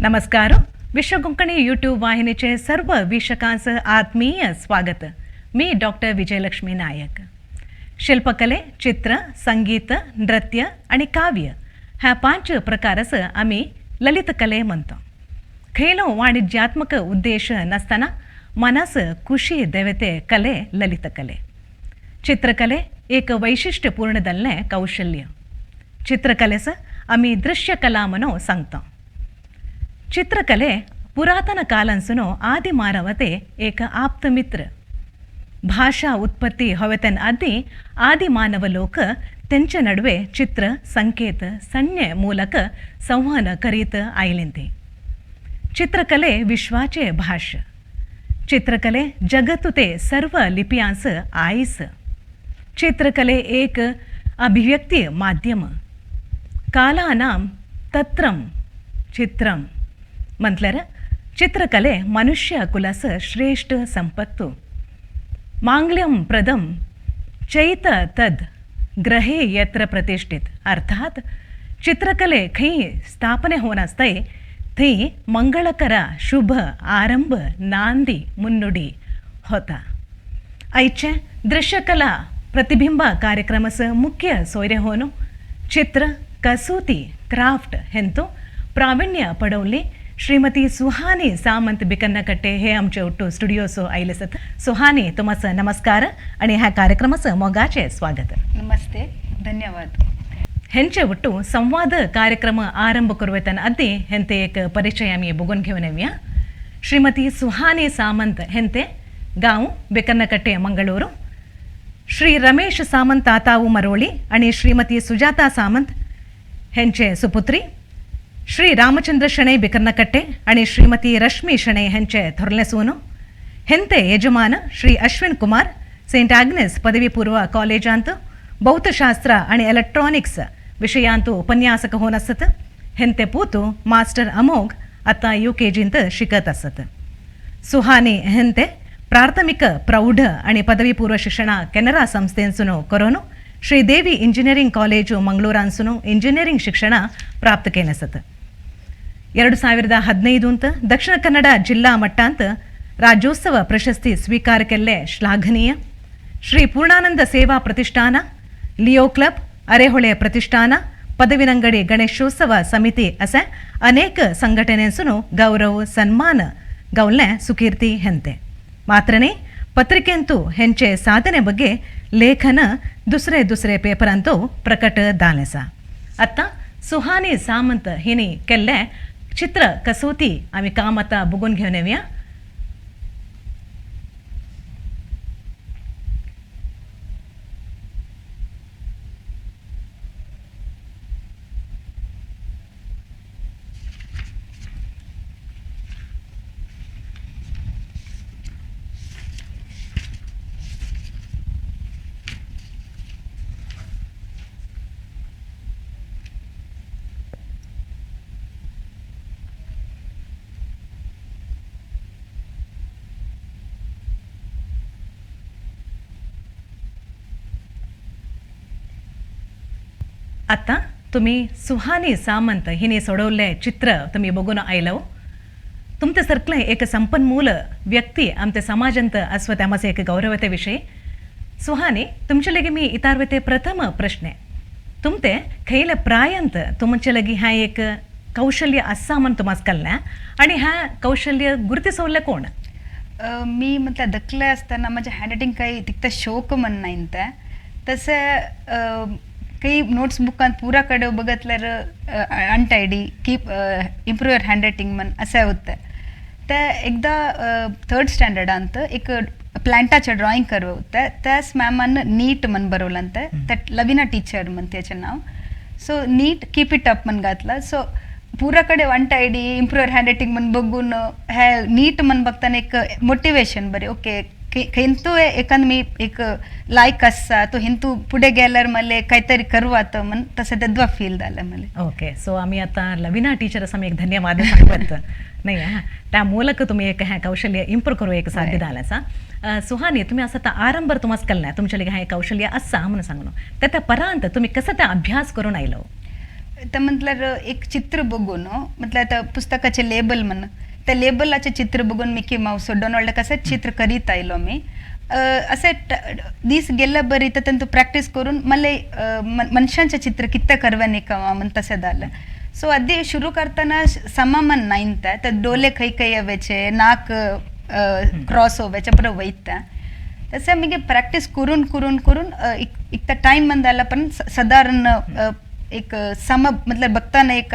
नमस्कार. विश्व कोंकणी यूट्यूब वाहिनीचे सर्व वीक्षकांचं आत्मीय स्वागत. मी डॉक्टर विजयलक्ष्मी नायक. शिल्पकले, चित्र, संगीत, नृत्य आणि काव्य ह्या पांच प्रकारस आम्ही ललित कले म्हणतो. खयलो वाणिज्यात्मक उद्देश नसताना मनास खुशी देवते कले ललित कले. चित्रकले एक वैशिष्ट्यपूर्ण दल्ले कौशल्य. चित्रकलेस आम्ही दृश्यकला म्हणून सांगतो. चित्रकले पुरातन कालांसून आदि मानवते एक आप्त मित्र. भाषा उत्पत्ती हवेतन आदी आदि मानव लोक तेंचे नडवे चित्र, संकेत, संज्ञे ಮೂಲಕ संवहन करीत आयलें. चित्रकले विश्वाचे भाष्य. चित्रकले जगत ते सर्व लिपियांस आयस. चित्रकले एक अभिव्यक्ती माध्यम. कालानां तत्रम चित्रम म्हटल्यार चित्रकले मनुष्य कुलास श्रेष्ठ संपत्तू. मांगल्यम प्रदम चैत तद ग्रहे यत्र प्रतिष्ठित. अर्थात चित्रकले खंय स्थापने होवन आसताय थंय मंगळकर शुभ आरंभ नांदी मुन्नुडी होता. आयचे दृश्यकला प्रतिबिंब कार्यक्रमस मुख्य सोयरे होनु चित्र कसूती क्राफ्ट हेंतु प्रावीण्य पडवली श्रीमती सुहानी सामंत बिकन्नकट्टे हे आमचे ಒಟ್ಟು स्टुडिओसो आयले सत. सुहानी, तुमचं नमस्कार आणि ह्या कार्यक्रमाचं मोगाचे स्वागत. नमस्ते, धन्यवाद. हेंचे ಒಟ್ಟು ಸಂವಾದ ಕಾರ್ಯಕ್ರಮ ಆರಂಭ करुवेतन ಅದ್ದಿ ಹೆಂತೆ एक परिचय आम्ही बघून घेऊन येऊया. श्रीमती सुहानी सामंत हेंते गांव बेकन्नकट्टे, मंगळूरू. श्री रमेश सामंत ताताऊ मरोळी आणि श्रीमती सुजाता सामंत हेंचे सुपुत्री. श्री रामचंद्र शणै बिकर्नकट्टे आणि श्रीमती रश्मी शणै हेंचे थೊರ್ಲೆ ಸೂನು. ಹೆಂತೆ ಯಜಮಾನ ಶ್ರೀ ಅಶ್ವಿನ್ ಕುಮಾರ್ ಸೇಂಟ್ ಆಗ್ನೆಸ್ ಪದವಿ ಪೂರ್ವ ಕಾಲೇಜಾಂತು ಭೌತಶಾಸ್ತ್ರ आणि ಎಲೆಕ್ಟ್ರಾನಿಕ್ಸ್ ವಿಷಯಾಂತು ಉಪನ್ಯಾಸಕ होऊन असत. हेंते पूतू मास्टर अमोघ आता you के जींत शिकत असत. सुहानी हेंते ಪ್ರಾಥಮಿಕ, ಪ್ರೌಢ आणि ಪದವಿ ಪೂರ್ವ ಶಿಕ್ಷಣ ಕೆನರಾ ಸಂಸ್ಥೆನ್ಸುನು ಕೊರೋನು ಶ್ರೀದೇವಿ ಇಂಜಿನಿಯರಿಂಗ್ ಕಾಲೇಜು ಮಂಗಳೂರಾನ್ಸುನು ಇಂಜಿನಿಯರಿಂಗ್ ಶಿಕ್ಷಣ ಪ್ರಾಪ್ತ ಕೇನಸತ್. 2015 ಅಂತ ದಕ್ಷಿಣ ಕನ್ನಡ ಜಿಲ್ಲಾ ಮಟ್ಟಾಂತ ರಾಜ್ಯೋತ್ಸವ ಪ್ರಶಸ್ತಿ ಸ್ವೀಕಾರಕ್ಕೆಲ್ಲೇ ಶ್ಲಾಘನೀಯ. ಶ್ರೀ ಪೂರ್ಣಾನಂದ ಸೇವಾ ಪ್ರತಿಷ್ಠಾನ, ಲಿಯೋ ಕ್ಲಬ್, ಅರೆಹೊಳೆ ಪ್ರತಿಷ್ಠಾನ, ಪದವಿನಂಗಡಿ ಗಣೇಶೋತ್ಸವ ಸಮಿತಿ ಅಸೆ ಅನೇಕ ಸಂಘಟನೆಸುನು ಗೌರವ ಸನ್ಮಾನ ಗೌಲ್ನೆ ಸುಕೀರ್ತಿ ಹೆಂತೆ. ಮಾತ್ರನೇ ಪತ್ರಿಕೆಂತೂ ಹೆಂಚೆ ಸಾಧನೆ ಬಗ್ಗೆ ಲೇಖನ दुसरे दुसरे पेपरांतू प्रकट दालेसा. आत्ता सुहानी सामंत हिनी केल्ले चित्र कसोती आमी काम आतां बघून घेवन येवया. आता तुम्ही सुहानी सामंत हिने सोडवले चित्र तुम्ही बघून आयलो. तुमचे सारकें एक संपन्मूल व्यक्ती आमच्या समाजांत आसवत आमचे एक गौरवते विषय. सुहानी, तुमचे लगी मी इतारवे प्रथम प्रश्न, तुमते खयले प्रायंत तुमचे लगी ह्या एक कौशल्य आसा म्हण तुमास कळ्ळें आणि ह्या कौशल्य गुर्तिसवल्लें कोण? मी म्हटलं दखले असताना माझ्या हँडरायटिंग काही तिकता शोक म्हण नाही ते तसं काही नोट्स बुकांत पुरा कडे बघतल्यार untidy, keep improve your handwriting म्हण असें होतं. ते एकदा थर्ड स्टँडर्डांत एक प्लांटाचें ड्रॉइंग करव होतं, त्याच मॅमान नीट म्हण बरवलं ते, त्या लविना टीचर म्हण त्याचें नाव. So neat, keep it up म्हण घातलं. सो पुरा कडे अनटायडी, इम्प्रूव your handwriting म्हण बघून हे नीट म्हण बघताना एक मोटिवेशन बरें, ओके हिंतू एकान मी एक लायक आसा तो हिंतू पुढे गेल्यार मले काहीतरी करवात म्हण तसं तेद्वा फील झालं मला. ओके, सो आम्ही आता लविना टीचर आम्ही एक धन्यवाद सांगत नाही हा, त्या ಮೂಲಕ तुम्ही एक ह्या कौशल्य इम्प्रूव करू एक साध्य झालं आसा. सुहानी, तुम्ही असं आता आरंभर तुम्हाला कळलं तुमच्या लगे हे कौशल्य आसा म्हणून सांगू, त्या परांत तुम्ही कसं त्या अभ्यास करून आयलो? तर म्हटल्यार एक चित्र बघून, म्हटल्यार आतां पुस्तकाचें लेबल म्हण, त्या लेबलाचें चित्र बघून मिकी मावस डोनाल्ड अशें चित्र करीत आयलो मी. अशें दीस गेल्ले बरी तर तेंतू प्रॅक्टीस करून मला मनशांचें चित्र कितें करवे न्ही म्हण तशें जालें. सो आदी सुरू करतना समा मन नायंता तर डोले खंय खंय येवचे, नाक क्रॉस होवाचे बरं वयता. तशें मागीर प्रॅक्टीस करून करून करून एक तर टायम मन जाला, पण सादारण एक सम मतलब बघताना एक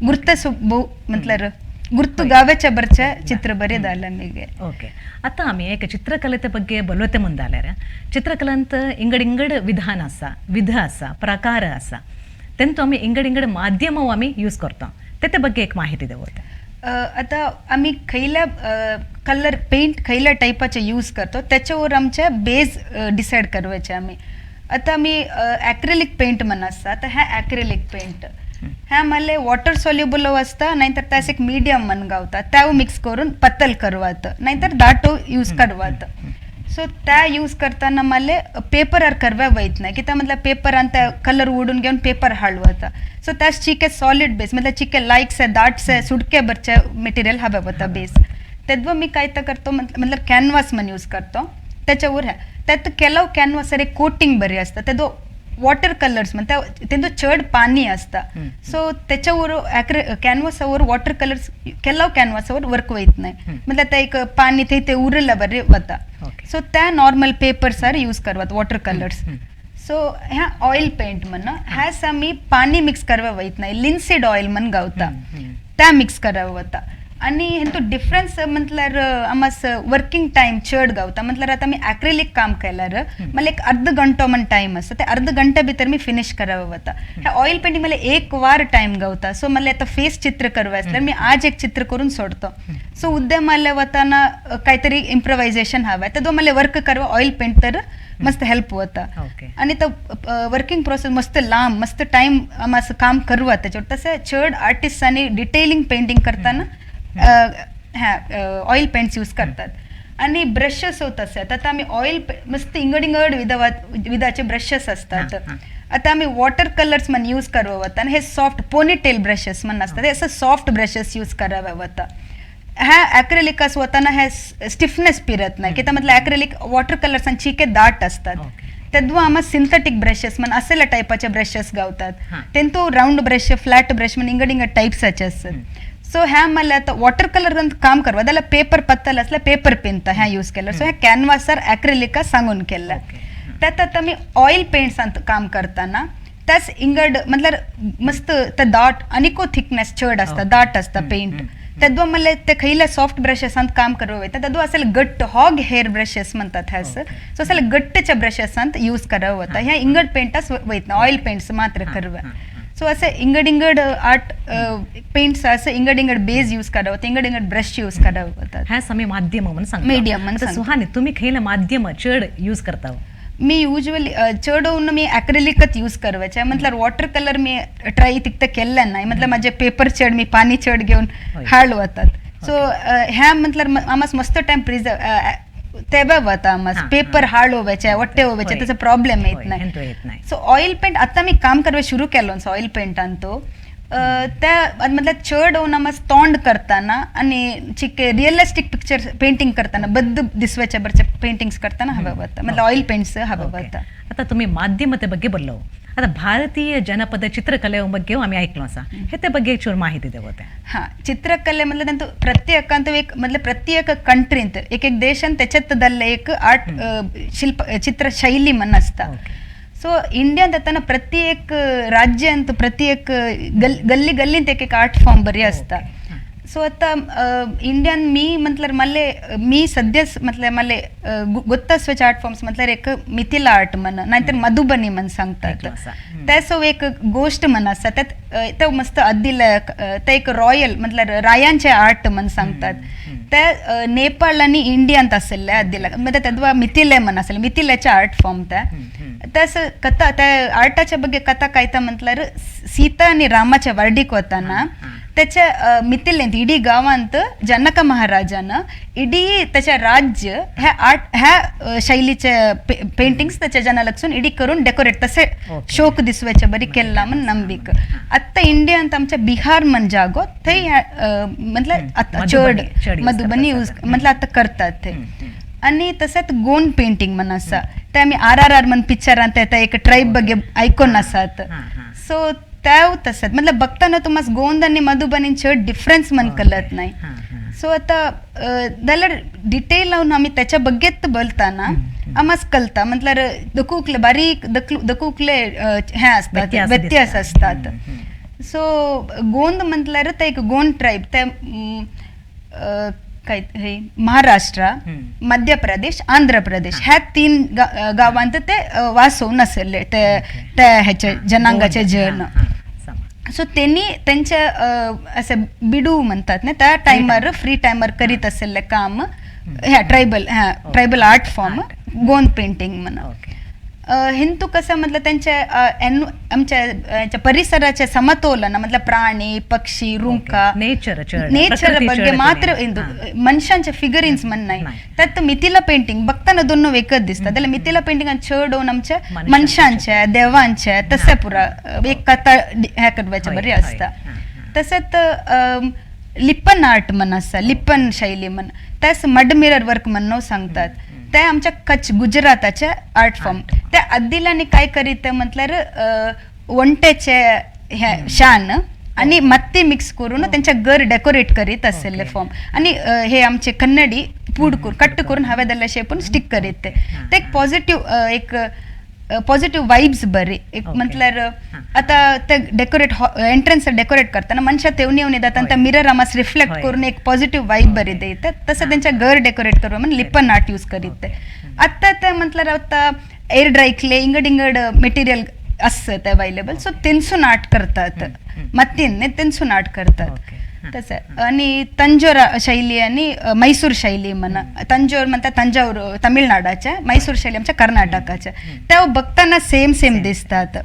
गुर्त म्हटल्यार गुर्त गावाच्या बरचे चित्र बरें जालें मागीर. ಓಕೆ, आता आमी एक चित्रकलेच्या ಬಗ್ಗೆ ಬಲವತ್ತೆ ಮುಂದಾल्यार चित्रकलांत इंगड इंगड विधान आसा, विध आसा, प्रकार आसा, तेंतू आमी इंगड इंगड माध्यम आमी यूज करता, तेते ಬಗ್ಗೆ एक माहिती देवता. आता आम्ही खयल्या कलर पेंट खयल्या टायपाचे यूज करतो त्याच्यावर आमचे बेज डिसायड करवायचे आम्ही. आता आमी ॲक्रेलिक पेंट म्हण आसता, तर ह्या ॲक्रेलिक पेंट ह्या मला वॉटर सॉल्युबल असता, नाहीतर त्यास एक मीडियम म्हण गावता, त्या मिक्स करून पतल करवात, नाहीतर दाटो यूज करवात. सो त्या यूज करताना मला पेपरार करव्या वयत नाही, कित्याक म्हटल्यार पेपरान त्या कलर ओडून घेवन पेपर हाळवता. सो त्यास चिके सॉलिड बेस म्हटल्यार चिके लायकसे दाटसे सुटके बरचे मटेरियल हवे वता बेस. तेद्वा मी काय तर करतो म्हटल्यार कॅनवास म्हण यूज करतो त्याच्यावर. ह्या त्यात ಕೆಲವು कॅनवासर एक कोटिंग बरी असता, तेदो वॉटर कलर्स म्हणटा तेंचो चड पाणी असता. सो त्याच्यावर कॅनवासावर वॉटर कलर्स ಕೆಲವು कॅनवासावर वर्क वयत नाही, म्हटल्यार ते एक पाणी थंय ते उरला बरें वता. सो त्या नॉर्मल पेपर्सार यूज करवात वॉटर कलर्स. सो ह्या ऑयल पेंट म्हण ह्यास आमी पाणी मिक्स करवा वयत नाही, लिन्सीड ऑयल म्हण गावता, त्या मिक्स करावं वता. आणि हेंतू डिफरन्स म्हटल्यार आमास वर्किंग टायम चड गावता. म्हटल्यार आतां आमी ॲक्रेलिक काम केल्यार मला एक अर्द घंटो म्हण टायम आसता, ते अर्द घंटे भितर मी फिनिश करावं वता. ह्या ऑयल पेंटिंग मला एक वार टायम गावता. सो मला आता फेस चित्र करवा असल्यार मी आज एक चित्र करून सोडतो. सो उद्या मला वताना काहीतरी इम्प्रोवायझेशन हवं तर तो मला वर्क करवा ऑयल पेंट तर मस्त हेल्प होता. आणि तो वर्किंग प्रोसेस मस्त लांब, मस्त टाइम आम काम करवा त्याच्यावर. तसं चड आर्टिस्टांनी डिटेलिंग पेंटिंग करताना ह्या ऑयल पेंट्स यूज करतात. आणि ब्रशेस होत असे आता आम्ही ऑयल मस्त इंगड इंगड विधाचे ब्रशेस असतात. आता आम्ही वॉटर कलर्स म्हण यूज करवा वता आणि हे सॉफ्ट पोनी टेल ब्रशेस म्हण असतात, हे असं सॉफ्ट ब्रशेस यूज करावे वता. ह्या ॲक्रेलिकास वताना ह्या स्टिफनेस पिरत नाही, कित्याक म्हटल्यार ॲक्रेलिक वॉटर कलर्स चिके दाट असतात. तेद्वा आम्हा सिंथेटिक ब्रशेस म्हण असल्या टायपाचे ब्रशेस गावतात, तेंतू रावंड ब्रश फ्लॅट ब्रश म्हण इंगड इंगड टायप्साचे असतात. सो ह्या मला आता वॉटर कलर काम करवा जाल्यार पेपर पत्तल असल्यार पेपर पेंता ह्या यूज केल्यार. सो ह्या कॅनवासार ॲक्रेलिका सांगून केल्लें. त्यात आता मी ऑयल पेंट्सांत काम करताना त्याच इंगड म्हटल्यार मस्त ते दाट आनिको थिकनेस चड असता, दाट असता पेंट. तेद्वा मला ते खयल्या सॉफ्ट ब्रशेसांत काम करवा वयता, तेद्वा असेल गट्ट हॉग हेअर ब्रशेस म्हणतात ह्यास. सो असेल गट्टच्या ब्रशेसांत यूज करावं वता, ह्या इंगड पेंटास वयत ना, ऑयल पेंट्स मात्र करवा. सो असे इंगड इंगड आर्ट पेंट्स असे इंगड इंगड बेस यूज करावं, इंगड इंगड ब्रश यूज करावं वतात. ह्यास आमी माध्यम म्हणून सांगता. मीडियम म्हणून आता सांगता. सुहानी, तुम्ही खयले माध्यम चड यूज करता? मी युज्वली चड मी ॲक्रेलिकच यूज करवायचे, म्हटल्यार वॉटर कलर मी ट्राय तितकं केल्लें नाही, म्हटल्यार माझे पेपर चड मी पाणी चड घेवन हाड वतात. सो ह्या म्हटल्यार आमास मस्त टायम प्रिजर्व तेव्हा वता आमास पेपर हाड होवायचे, वट्टे होवायचे, त्याचा प्रॉब्लेम येत नाही. हेंतो येत नाही. सो ऑयल पेंट आता मी काम करवा सुरू केलो ऑयल पेंटान तो त्या म्हटल्यार चड होऊन आमास तोंड करताना आणि चिके रिअलिस्टिक पिक्चर पेंटिंग करताना बद्द दिसवायच्या बरचे पेंटिंग्स करताना हवं वता, म्हटल्यार ऑयल पेंट्स हवं वता. आता तुम्ही माध्यमते ಬಗ್ಗೆ बोललो, आता भारतीय जनपद चित्रकಲೆ ಬಗ್ಗೆ आम्ही ऐकलो असा, हे ಬಗ್ಗೆ एक चूर माहिती देवते. हां, चित्रकಲೆ म्हटलं त्यांचं प्रत्येकांत एक म्हटलं प्रत्येक कंट्रींत एक एक देशांत त्याच्यात दल्ले एक आर्ट शिल्प चित्रशैली म्हण असता. सो इंडियांत येताना प्रत्येक राज्यांत प्रत्येक गल्ली गल्लींत एक एक आर्ट फॉर्म बरी असता. सो आता इंडियान मी म्हटल्यार मले मी सद्याच म्हटल्यार मले गोत्तास्वेचे आर्ट फॉर्म्स म्हटल्यार एक मिथिला आर्ट म्हण नाहीतर मधुबनी म्हण सांगतात. ऐकलं आसा. त्या सो एक गोष्ट म्हण आसा, त्यात ते मस्त अद्दिल ते एक रॉयल म्हटल्यार रायांचे आर्ट म्हण सांगतात. त्या नेपाळ आणि इंडियांत आशिल्ले अद्दिल म्हणजे तेद्वा मिथिले म्हण आसले, मिथिल्याचे आर्ट फॉर्म त्या. त्यास कथा त्या आर्टाच्या ಬಗ್ಗೆ कथा कायता म्हटल्यार सीता आणि रामाच्या वर्डीक वताना त्याच्या मिथिलेंत इडी गांवांत जनक महाराजान इडी त्याच्या राज्य ह्या आर्ट ह्या शैलीचे पेंटिंग्स त्याच्या जना लक्षून इडी करून डेकोरेट तसे शोक दिसवायचे बरी केला म्हण नंबिक. आत्ता इंडियांत आमच्या बिहार म्हण जागो थंय म्हटल्यार आतां चड मधुबनी यूज म्हटल्यार आतां करतात ते. आनी तशेंच गोंड पेंटींग म्हण आसा ते आमी RRR म्हण पिक्चरांत येता एक ट्रायब बगे आयकून आसात. सो तेव तशेंच म्हटल्यार बघताना तुमकां गोंद आनी मधुबनी चड डिफरन्स म्हण कळत नाही. सो आतां जाल्यार डिटेल आमी त्याच्या बग्गेत बोलताना आमास कळता म्हटल्यार दकुकले बारीक दकुकले हे आसतात व्यत्यास असतात. सो गोंद म्हटल्यार ते एक गोंद ट्रायब ते काय हे महाराष्ट्र, मध्य प्रदेश, आंध्र प्रदेश ह्या 3 गावांत ते वासोवन आसले ते ते ह्याचे जनांगाचे जन. सो त्यांनी त्यांच्या असे बिडू म्हणतात ना त्या टायमार फ्री टायमार करीत आशिल्लें काम ह्या ट्रायबल ह्या tribal art form Gond painting म्हणा. हिंदू कसं म्हटलं त्यांच्या आमच्या परिसराचे समतोलन म्हटलं प्राणी पक्षी रुंका नेचर नेचर ಬಗ್ಗೆ मात्र मनशांचे फिगरिन्स म्हण नाही. त्यात मिथिला पेंटिंग बघताना दोन एकच दिसतात. त्याला मिथिला पेंटिंग चड आमच्या मनशांचे देवांचे तसे पुरा एक कथा ह्या करवायच्या बरी असता. तसेच लिप्पन आर्ट म्हण आसा लिप्पन शैली म्हण त्यास मड मिरर वर्क म्हणून सांगतात. ते आमच्या कच्छ गुजराताचे आर्ट फॉर्म. त्या आदिलांनी काय करीत म्हटल्यार वणटेचे हे शान आणि माती मिक्स करून त्यांच्या घर डेकोरेट करीत आशिल्ले फॉर्म. आणि हे आमचे कन्नडी पूड करून कट्ट करून हवे शेपून स्टिक करीत ते एक पॉझिटिव्ह एक पॉझिटिव्ह वायब्स बरी एक म्हटल्यार आता ते डेकोरेट एंट्रन्स डेकोरेट करताना मनशां तेवनी येवन येतात आनी त्या मिरर आमास रिफ्लेक्ट करून एक पॉझिटिव्ह वायब बरी दितात. तसं त्यांच्या घर डेकोरेट करून म्हण लिप्पन आर्ट यूज करीत ते. आत्तां ते म्हटल्यार आतां एअर ड्राय क्ले इंगड इंगड मटेरियल आसत अवेलेबल. सो तेंसून आर्ट करतात मातयेन न्ही तेंसून आर्ट करतात तसं. आणि तंजोर शैली आणि मैसूर शैली म्हणा तंजोर म्हणतात तंजावर तमिळनाडाच्या, मैसूर शैली आमच्या कर्नाटकाच्या. त्या बघताना सेम सेम दिसतात.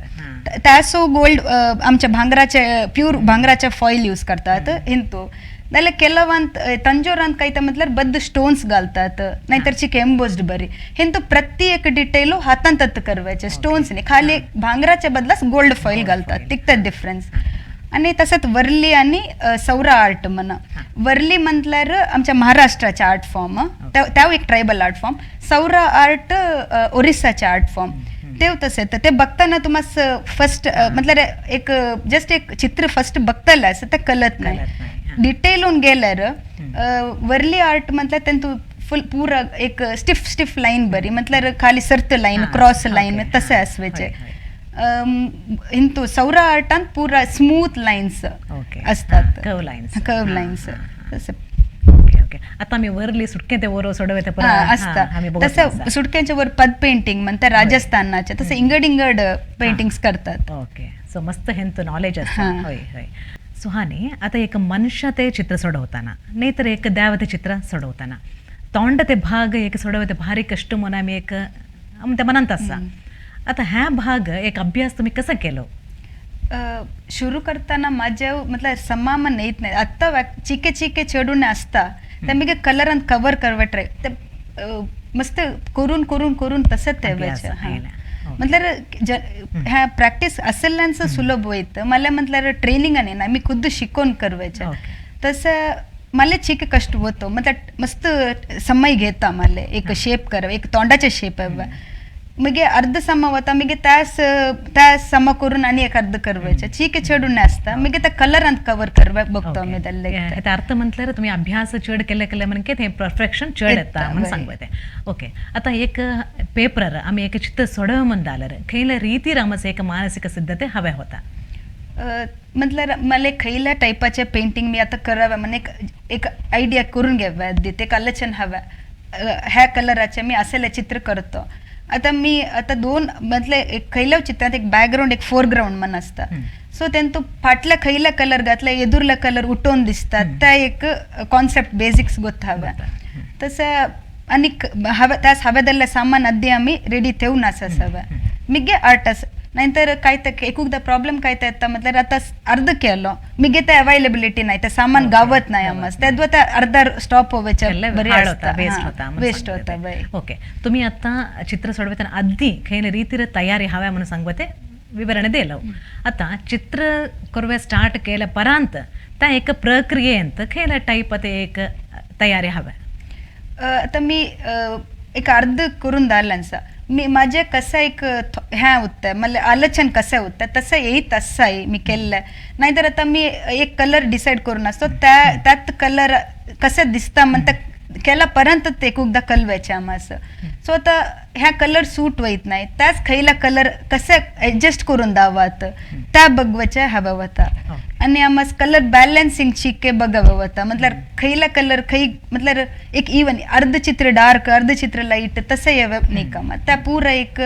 त्यासो गोल्ड आमच्या भांगराचे प्यूर भांगराचे फॉईल यूज करतात हिंतू. नाल्यार ಕೆಲವಂत तंजोरांत काय म्हटल्यार बद्द स्टोन्स घालतात नाहीतर चिक एम्बोज्ड बरी. हिंतू प्रति एक डिटेलो हातांत करवायचे स्टोन्स न्ही खाली भांगराच्या बदलास गोल्ड फॉईल घालतात तितकेच डिफरन्स. आणि तसंच वर्ली आणि सौरा आर्ट म्हणा. वर्ली म्हटल्यार आमच्या महाराष्ट्राचे आर्ट फॉर्म त्या एक tribal art form. Saura art ओरिसाचे art form ते तसें. ते बघताना तुम्हाला फर्स्ट म्हटल्यार एक जस्ट एक चित्र फर्स्ट बघतले आसा ते कळत नाही. डिटेलून गेल्यार वर्ली आर्ट म्हटल्यार तेंतू फुल पुरा एक स्टिफ स्टिफ लायन बरी म्हटल्यार खाली सर्त लायन क्रॉस लायन तशें आसवेचे. इंतू सौरा आर्टान पुरा स्मूथ लायन्स असतात कर्व लायन्स कर्व लायन्स तसं. ओके ओके आता आमी वरली सुटके ते वर सोडवे ते असता तसं सुटक्यांच्या वर पद पेंटिंग म्हणतात राजस्थानाचे तसं इंगड इंगड पेंटिंग्स करतात. ओके सो मस्त हेंतू नॉलेज आसा. हय हय. सुहानी आता एक मनुष्य ते चित्र सोडवताना नाही तर एक देवते चित्र सोडवताना तोंड ते भाग एक सोडवते भारी कष्ट म्हणून आमी एक ते मनांत आसा. आता ह्या भाग एक अभ्यास तुम्ही कसं केलो? सुरू करताना माझ्या मतलब समा येत नाही. आत्ता चिके चिके चेडून असता ते मी कलरान कवर करवा ट्राय ते मस्त करून करून करून तसंच ते म्हटल्यार ह्या प्रॅक्टीस असल्याचं सुलभ होईत. मला म्हटल्यार ट्रेनिंग नाही ना मी खुद्द शिकून करवायचे तसं मला चिके कष्ट होतो मतलब मस्त समय घेता मला एक शेप करव एक तोंडाचे शेप हवा मगे अर्ध सम वता मगे त्यास त्या सम करून आणि एक अर्ध करवायचे चिके चेडून असता मगे त्या कलरान कवर करवा बघतो आम्ही त्याला. अर्थ म्हटल्यार तुम्ही अभ्यास चड केले केले म्हणजे ते परफेक्शन चड येता म्हणून सांगते. ओके आता एक पेपरार आम्ही एक चित्र सोडव म्हण जाल्यार खंयल्या रितीर आमचं एक मानसिक सिद्धते हव्या होता? म्हटल्यार मला खंयल्या टायपाचे पेंटिंग मी आता करावे म्हण एक एक आयडिया करून घ्याव्या ते एक आलोचन हव्या ह्या कलराचे मी असले चित्र करतो. आता मी आता दोन मधले एक खयल्या चित्रात एक बॅकग्राऊंड एक फोरग्राऊंड म्हण असता. सो तेंतू फाटल्या खयल्या कलर घातल्या एदुरला कलर उठोवन दिसतात त्या एक कॉन्सेप्ट बेसिक्स गोत हव्या. तसं आणि हव्या त्यास हव्या दिल्ले सामान आदी आमी रेडी ठेवून आसा सगळं मिगे आर्ट आसा. नाहीतर काय ते एकदा प्रॉब्लेम काय ते येता म्हटल्यार आतां अर्द केलो मिगे ते अवेलेबिलिटी नाही, ते सामान गावत नाही आमस, तेद्वा ते अर्धा स्टॉप होवेचे बरी होता, वेस्ट होता, वेस्ट होता. ओके, तुम्ही आता चित्र सोडवताना आधी खंयले रीतीर तयारी हव्या म्हणून सांगवते विवरण दिलं. आता चित्र करवे स्टार्ट केल्या परांत त्या एक प्रक्रियेंत खंयले टाईप ते एक तयारी हव्या? आता मी एक अर्ध करून धाडलं मी माझे कसं एक ह्या उत्तं मला आलोचन कसं उत्तं तसं येत असं मी केलं. नाहीतर आता मी एक कलर डिसाईड करून असतो, त्या त्यात कलर कसं दिसता म्हणता केल्यापर्यंत ते एकदा कलवायचे आम्हाला. सो आता ह्या कलर सूट होत नाही, त्याच खैला कलर कसं ॲडजस्ट करून दावात त्या बघवायच्या हवा होता. आणि आम्हाला कलर बॅलन्सिंग शिके बघावं होता, मतलब खैला कलर खै मतलब एक इवन अर्ध चित्र डार्क अर्ध चित्र लाईट तसं यावं नाही का, त्या पुरा एक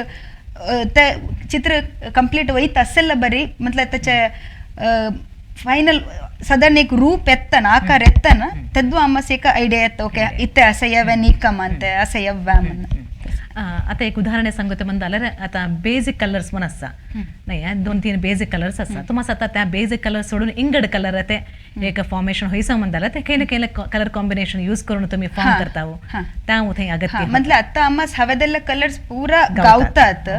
त्या चित्र कंप्लीट होईत असेल बरी, मतलब त्याच्या फायनल साधारण एक रूप येताना आकार येताना तेद्वा आम्हाला एक आयडिया येतं, ओके इथे असं याव्या निकम म्हणते असं याव्या म्हणून. आता एक उदाहरण सांगते म्हणलं आता बेसिक कलर्स म्हणून असता नाही, 2-3 बेसिक कलर्स असतात, तुम्हाला आता त्या बेसिक कलर सोडून इंगड कलर ते एक फॉर्मेशन होईसा म्हणताला ते काही ना काही कलर कॉम्बिनेशन यूज करून तुम्ही फॉर्म करता हो, त्या उथे अगत्य. म्हटलं आता आम्हाला हवेदेला कलर्स पुरा गावतात,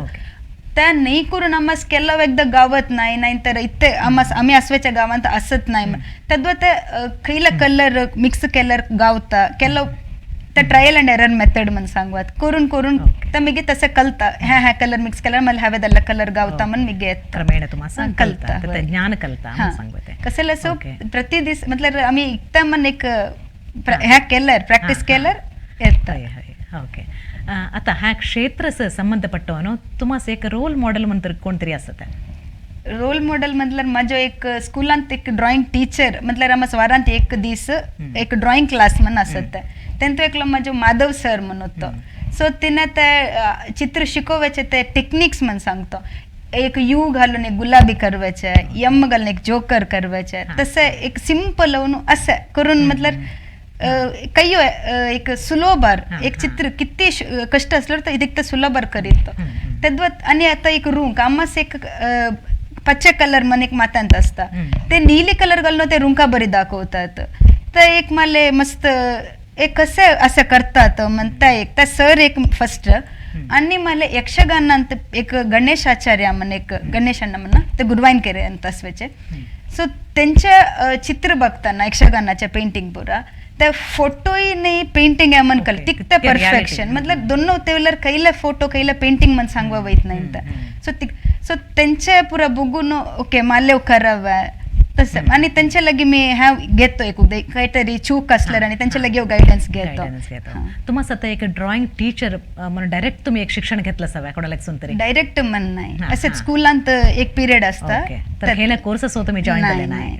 त्या नाही करून आम्हाला केलं एकदा गावत नाही, नाहीतर इथे आम्हाला आम्ही असवेच्या गावांत असत नाही, तद्वा ते खैला कलर मिक्स केल्यार गावता केलं त्या ट्रायल अँड एरर मेथड म्हणून सांगवात करून करून तर मी तसं कलता ह्या ह्या कलर मिक्स केल्यावर मला हवे त्याला कलर गावता म्हणून मी घेत क्रमेण तुम्हाला कलता ज्ञान कलता सांगते कसं असं प्रति दिस मतलब आम्ही इकता मन एक ह्या केल्यार प्रॅक्टिस केल्यार येता. ओके, आता ह्या क्षेत्रस संबंधपट्टवनो तुम्हाला एक रोल मॉडेल म्हणतर कोणतरी असत? रोल मॉडेल म्हटल्यार म्हजो एक स्कुलांत एक ड्रॉइंग टीचर म्हटल्यार आमकां वारांत एक दीस एक ड्रॉइंग क्लास म्हण आसत, तेंतो एकलो म्हजो माधव सर म्हण होतो. सो तिने ते चित्र शिकोवचे ते टेक्निक्स म्हण सांगतो, एक you घालून एक गुलाबी करवायचे, यम घालून एक जोकर करवायचे, तसं एक सिंपल असं करून म्हटल्यार काही एक सुलोबार एक चित्र किती कष्ट असलं तर इतकं सुलोबार करीत तद्वत. आणि आता एक रुंक आम्हास एक पच्चे कलर म्हण एक मातांत असता, ते नीली कलर घालून ते रुंका बरी दाखवतात, तर एक मला मस्त एक कसं असं करतात म्हणता एक त्या सर एक फर्स्ट. आणि मला यक्षगानांत एक गणेश आचार्य म्हण एक गणेश अण्णा म्हणा ते गुरुवाईनकेरे ಅಂತ असवायचे. सो त्यांच्या चित्र बघताना यक्षगानाच्या पेंटिंग पुरा त्या फोटोही नाही पेंटिंग आहे म्हण कल तिकतं परफेक्शन, मतलब दोनों तेवलर कैला फोटो कैला पेंटिंग म्हण सांगवा वैत नाही. सो सो त्यांच्या पुरा बघून ओके मालेव करावं तसं, आणि त्यांच्या लगे मी ह्या घेतो एक काहीतरी चूक असल्यार आणि त्यांच्या लगे गायडन्स घेतो. तुम्हाला आता एक ड्रॉइंग टीचर म्हणून डायरेक्ट तुम्ही एक शिक्षण घेतलं सव्या कोणाला तरी? डायरेक्ट म्हण नाही, असं स्कूलांत एक पिरियड असता, तर हे कोर्सेस तुम्ही जॉईन झाले नाही?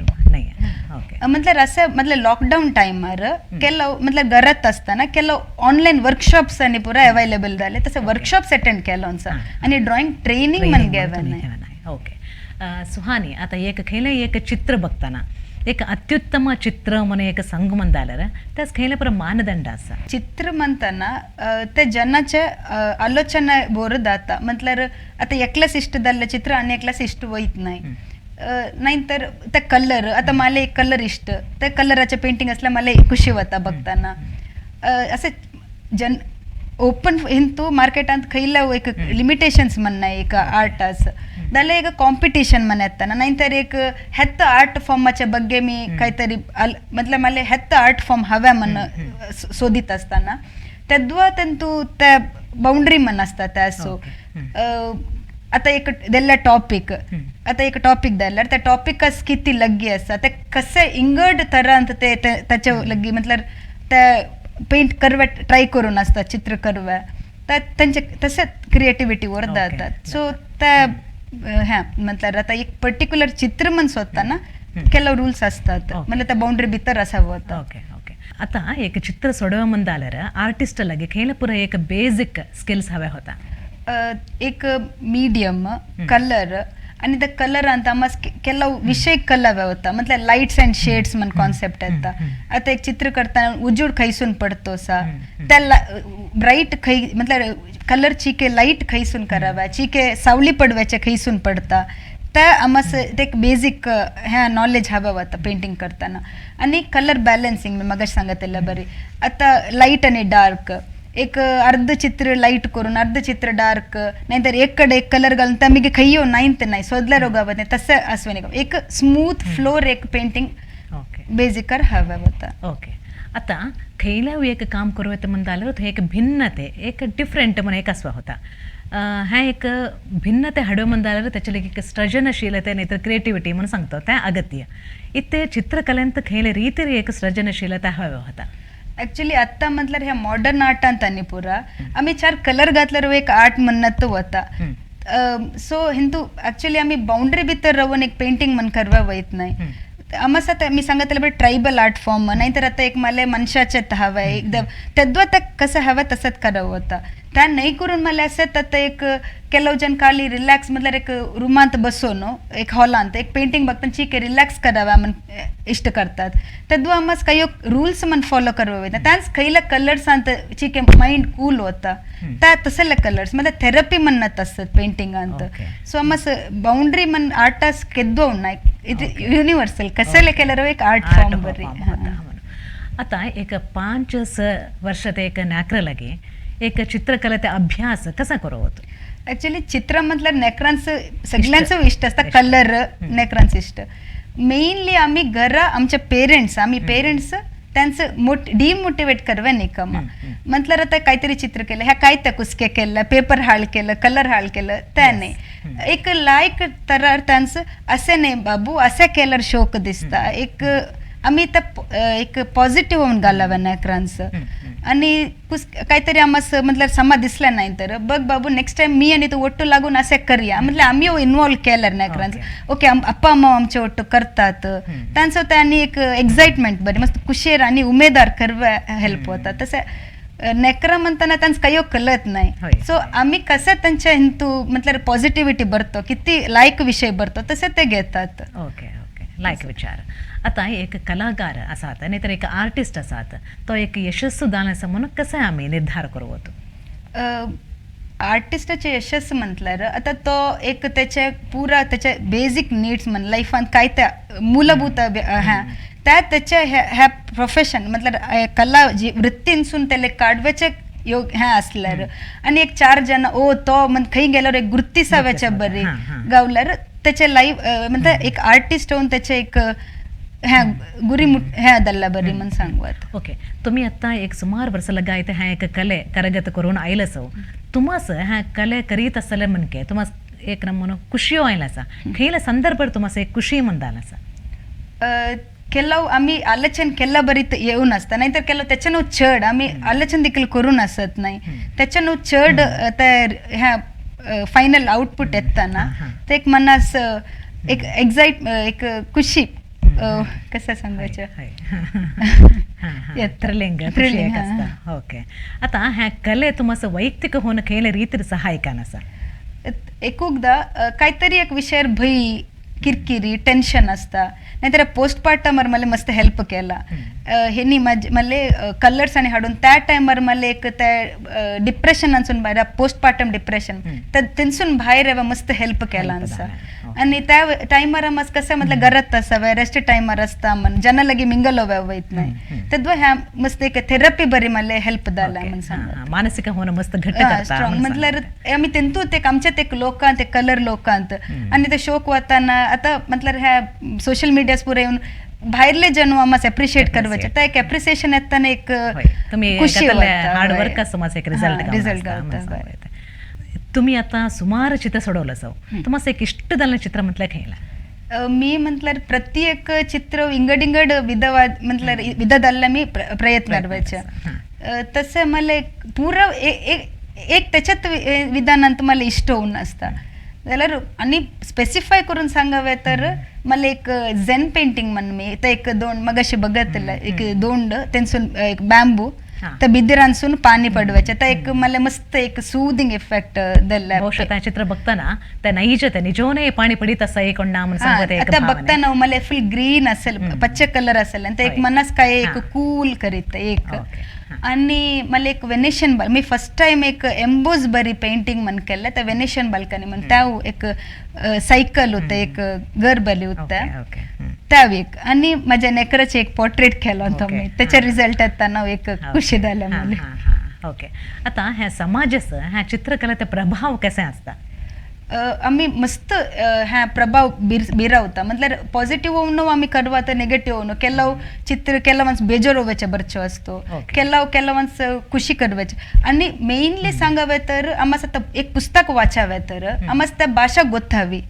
मतलब असं मतलब लॉकडाऊन टाइमार ಕೆಲವು मतलब घरात असताना ಕೆಲವು ऑनलाईन वर्कशॉप्स आणि पुरा अवेलेबल झाले, तसं वर्कशॉप्स अटेंड केलं आणि ड्रॉइंग ट्रेनिंग म्हण घेवे. ओके सुहानी, आता एक खैले एक चित्र बघताना एक अत्युत्तम चित्र म्हणून एक संग म्हणदालर त्याच खैले पर मानदंड असा? चित्र म्हणताना ते जनाचे आलोचना बोर जाता, म्हटल्यार आता एकलाच इष्ट जाल्लें चित्र आनी एकलाच इष्ट वयत नाही, नाहीतर ते कलर आता मला एक कलर इष्ट त्या कलराचे पेंटिंग असल्यार मला खुशी वता बघताना. असे जन ओपन हिंतू मार्केटांत खंयला एक लिमिटेशन्स म्हण ना एक आर्टास जाल्यार एक कॉम्पिटिशन म्हण येता, नाहीतर एक हेत आर्ट फॉर्माच्या ಬಗ್ಗೆ मी काहीतरी मतलब मला हेत आर्ट फॉर्म हव्या म्हण सोदीत असताना तेद्वा तेंतू त्या बाउंड्री म्हण आसता त्या. सो आता एक दिल्ले टॉपिक, आता एक टॉपिक दिल्यार त्या टॉपिकास किती लग्गी आसा ते कसे इंगड तरांत ते ताचे लग्गी म्हटल्यार ते पेंट करवे ट्राय करून आसता चित्र करवे तेंचे तशें क्रिएटिविटी वर जातात. सो ते हें म्हटल्यार आतां एक पर्टिक्युलर चित्र म्हण सोदतना ಕೆಲವು ರೂಲ್ಸ್ असतात, म्हणजे त्या बाउंड्री भितर असावं. ओके ओके, आता एक चित्र सोडवा म्हणदाल्यार आर्टिस्ट लागी खेळ पुरा एक बेसिक स्किल्स हव्या होता? एक मीडियम कलर आणि त्या कलरांत आमस ಕೆಲವು विषय कला होता, मतलब लाईट्स अँड शेड्स म्हण कॉन्सेप्ट येता. आता एक चित्र करताना उजूड खैसून पडतो सा, त्या ब्राईट खै मतलब कलर चिके लाईट खैसून कराव्या, चिके सावली पडव्याचे खैसून पडता, त्या आमस ते एक बेसिक ह्या नॉलेज हवं होतं पेंटिंग करताना. आणि कलर बॅलन्सिंग मी मगाशी सांगत बरी, आता लाईट आणि डार्क, एक अर्ध चित्र लाईट करून अर्ध चित्र डार्क, नाहीतर एक कडे एक कलर घालून त्या मी खैयो नाही ते नाही सोदल्या रोगावत नाही, तसं असं नाही, एक स्मूथ फ्लोर एक पेंटिंग बेसिकर हवं होता. ओके, आता खयल्या एक काम करू येतं म्हणताल्यार थंय एक भिन्नते, एक डिफरंट म्हण एक आसपा होता. हें एक भिन्नते हाडूं म्हण जाल्यार तेचे लागीं एक सृजनशीलते नाही तर क्रिएटिविटी म्हणून सांगता तें अगत्य. इथे चित्रकलेंत खयले रीतीर एक सृजनशीलता हव्या होता. ॲक्च्युली आत्ता म्हटल्यार ह्या मॉडर्न आर्टांत आनी पुरा आमी चार कलर घातल्यार एक आर्ट म्हणत वता. सो हिंदू ॲक्च्युली आमी बाउंड्री भितर रावन एक पेंटिंग म्हण करवा वयत नाही. आमस आता मी सांगतले बरं ट्रायबल आर्ट फॉर्म, नाहीतर आता एक मला मनशाचे हवं आहे एकदम तद्व कसं हवं तसंच करावं होता. त्या नाही करून मला असं आता एक ಕೆಲವು जण खाली रिलॅक्स म्हटल्यार एक रुमांत बसून एक हॉलांत एक पेंटिंग बघताना ठीक आहे रिलॅक्स करावा म्हण इष्ट करतात. तद्व आमस काही रूल्स म्हण फॉलो करावं वयता, त्याच खयल्या कलर्सांत ठीक आहे माइंड कूल होता त्या तसले कलर्स म्हणजे थेरपी म्हणत असतात पेंटिंगांत. सो आमस बाउंड्री म्हण आर्टास केद्दो नाही, it universal कसले केल्यार एक आर्ट फॉर्म बरी. आता एक 5-6 वर्षात एक नाकरा लागी एक चित्रकलेचा अभ्यास कसा करू होतो? ॲक्च्युली चित्र म्हटल्यार नेकरांचं सगळ्यांचं इष्ट असता, कलर नेकरांचं इष्ट. मेनली आम्ही घरा आमच्या पेरेंट्स, आम्ही पेरेंट्स त्यांचं डिमोटिवेट करवे नाही कमा. म्हटल्यार आता काहीतरी चित्र केलं, ह्या काय त्या कुसके केलं, पेपर हाळ केलं, कलर हाळ केलं, त्या नाही. एक लायक तर त्यांचं असे नाही बाबू असे केल्यार शोक दिसता, एक आम्ही त्या एक पॉझिटिव्ह होऊन घालाव्या नेकरांचं. आणि कुस काहीतरी आम्हास म्हटल्यार समा दिसला नाही तर बघ बाबू नेक्स्ट टाइम मी आणि तू ಒಟ್ಟು लागून असे करूया म्हटलं आम्ही इन्वॉल्व केलं नेकरांचं. ओके अप्पा अम्मा आमचे ಒಟ್ಟು करतात, त्यांचं त्यांनी एक एक्साइटमेंट बरी मस्त कुशेर आणि उमेदवार करवा हेल्प होता. तसं नेकरा म्हणताना त्यांचं काही कळत नाही. सो आम्ही कसं त्यांच्या हिंतू म्हटल्यार पॉझिटिव्हिटी भरतो, किती लायक विषय भरतो तसे ते घेतात. ओके ओके, लायक विचार. आता एक कलाकार आसात नाही तर एक आर्टिस्ट आसात, तो एक यशस्सू जालो आसा म्हणून कसं आमी निर्धार करू होतो? आर्टिस्टाचे यशस्स म्हटल्यार आता तो एक त्याचे पुरा त्याचे बेसिक नीड्स म्हण लायफांत काय त्या मूलभूत ह्या त्या त्याच्या ह्या प्रोफेशन म्हटल्यार कला जी वृत्तींसून त्याला काडव्याचे योग ह्या असल्यार आणि एक 4 जण ओ तो म्हण खंय गेल्यावर एक गुर्तिसाव्याच्या बरी गावल्यार त्याचे लाईफ म्हणता एक आर्टिस्ट होऊन त्याचे एक ह्या गुरी ह्या दल्ला बरी म्हण सांगवत. ओके, तुम्ही आता एक सुमार वर्स लगायत ह्या एक कले करगत करून आयलसो, तुमास ह्या कले करीत असले म्हणके तुमास एक नमून खुशियो आयला आसा, खंयल्या संदर्भार तुमास एक खुशी म्हणदाल आसा? ಕೆಲವು आम्ही आलोचन केला बरी येऊन असता, नाहीतर केलं त्याच्यानं चढ आम्ही आलोचन देखील करून असत नाही, त्याच्यानं चढ त्या ह्या फायनल आउटपुट येताना ते एक मनास एक एक्झाइट एक खुशी कसं सांगायचं थ्रिलिंग असता. ओके, आता ह्या कले तुमास वैಯಕ್ತಿक होऊन खंयल्या रीतीर सहायकान आसा? एकदा काहीतरी एक विषयार भंय किरकिरी टेन्शन असता, नाहीतर पोस्टपार्टमर मला मस्त हेल्प केला हेनी मले कलर्स आणि हाडून त्या टायमार मला एक त्या डिप्रेशनासून भायर पोस्टपार्टम डिप्रेशन तर तेंसून भायर येवा मस्त हेल्प केला आसा. आणि त्या टायमार मस्त कसं म्हटलं घरात असावे रेस्ट टायमार असता म्हण जना लगी मिंगल वयत नाही, तद्व ह्या मस्त एक थेरपी बरी मला हेल्प जाला म्हण सांग. मानसिक होणं मस्त घट्ट करता स्ट्रॉंग म्हटल्यार आम्ही तेंतू ते आमच्यात एक लोकांत एक कलर लोकांत आणि ते शोक वताना आता म्हटल्यार ह्या सोशल मीडियास पुरे येऊन भायरले जण आम्हाला अप्रिशिएट करवाचे, त्या एक अप्रिसिएशन येताना एक खुशी हार्ड वर्क समाज एक रिझल्ट गावता. तुम्ही आता सुमार चित्र सोडवलं सौ, तुम्हाला एक इष्ट झालं चित्र म्हटलं खेळला? मी म्हटल्यार प्रत्येक चित्र इंगड इंगड विधवा म्हटल्यार विधदाला मी प्रयत्न करवायचे. तसं मला पुरा एक त्याच्यात विधानांत मला इष्ट होऊन असता जाल्यार आनी स्पेसिफाय करून सांगावे तर मला एक झेन पेंटिंग म्हण मी ते एक दोन मग असे बघतलं एक दोंड तेंसून एक बॅम्बू त्या बिदरांसून पाणी पडवायचे, तर एक मला मस्त एक सूदिंग इफेक्ट दिला. ಬಹುಶಃ त्या चित्र बघताना त्या नैज त्या निजोने पाणी पडित असा एक नाम सांगत एक आता भावना. बघताना मला फुल ग्रीन असेल, पच्चे कलर असेल आणि ते एक मनास काय एक कूल करीत एक. आणि मला एक वेनेशियन बाल, मी फर्स्ट टाइम एक एम्बोज बरी पेंटिंग म्हण केलं त्या वेनेशियन बाल्कनी म्हण, त्या एक सायकल होतं, एक घर बली होतं. Okay, okay. हम्म. त्या एक आणि माझ्या नेकराचे एक पोर्ट्रेट केलं होतं मी, त्याच्या रिझल्ट येताना एक खुशी झालं मला. ओके, आता ह्या समाजाचं ह्या चित्रकलेचा प्रभाव कसा असता? आम्ही मस्त ह्या प्रभाव ಬೀರವತ್ತ मतलब ಪಾಸಿಟಿವ್ ಅವನು ಆಮಿ ಕರ್ವಾತ, ನೆಗೆಟಿವ್ ಅವನು. ಕೆಲವು ಚಿತ್ರ ಕೆಲವೊಂದು ಬೇಜಾರು ಹೋಗ್ಬೇಚೆ ಬರ್ಚो असतो, ಕೆಲವು ಕೆಲವೊंದು ಖುಷಿ करवायचे. आणि मेनली सांगावे तर आम्हाला आता एक पुस्तक वाचावे तर आम्हाला त्या भाषा गोत्तावी.